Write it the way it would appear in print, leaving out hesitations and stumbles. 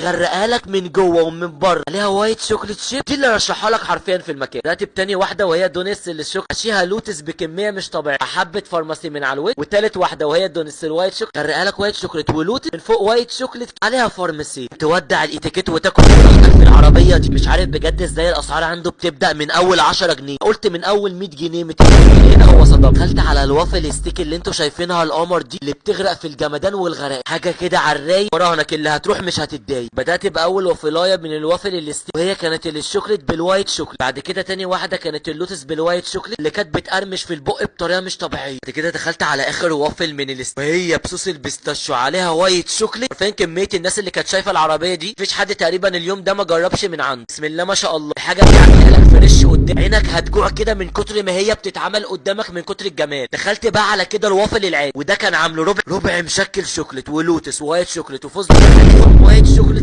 غرقها لك من جوه ومن بره، عليها white chocolate chip، دي اللي رشحها لك حرفيا في المكان. بدات بتاني واحدة وهي donuts الشوك، حشيها لوتس بكمية مش طبيعية، حبه فارماسي من على الوش. وتالت واحدة وهي ال donuts ال white chocolate، غرقها لك white chocolate ولوتس من فوق white chocolate عليها فارماسي. تودع الاتيكيت وتاكل براحتك في العربية دي. مش عارف بجد ازاي الاسعار عنده بتبدا من اول 10 جنيه، قلت من اول 100 جنيه 200 جنيه. هنا هو صدام. دخلت على ال waffle stick اللي انتوا شايفينها القمر دي، اللي بتغرق في الجمدان والغرق، حاجة كده على الرايق، وراهنك اللي هتروح مش هتتضايق. بدات باول وافلايه من الوافل ال stick، وهي كانت ال chocolate بال white chocolate. بعد كده تاني واحدة كانت اللوتس بال white chocolate اللي كانت بتقرمش في البق بطريقة مش طبيعية. بعد كده دخلت على اخر وافل من ال stick، وهي بصوص ال pistachio عليها white chocolate. عارفين كمية الناس اللي كانت شايفه العربية دي، مفيش حد تقريبا اليوم ده ما جربش من عنده. بسم الله ما شاء الله، الحاجة بيعملها لك fresh قدام عينك، هتجوع كده من كتر ما هي بتتعمل قدامك من كتر الجمال. دخلت بقى على كده الوافل العادي، وده كان عامله ربع ربع مشكل شوكليت ولوتس و white chocolate وفستق عليهم white chocolate.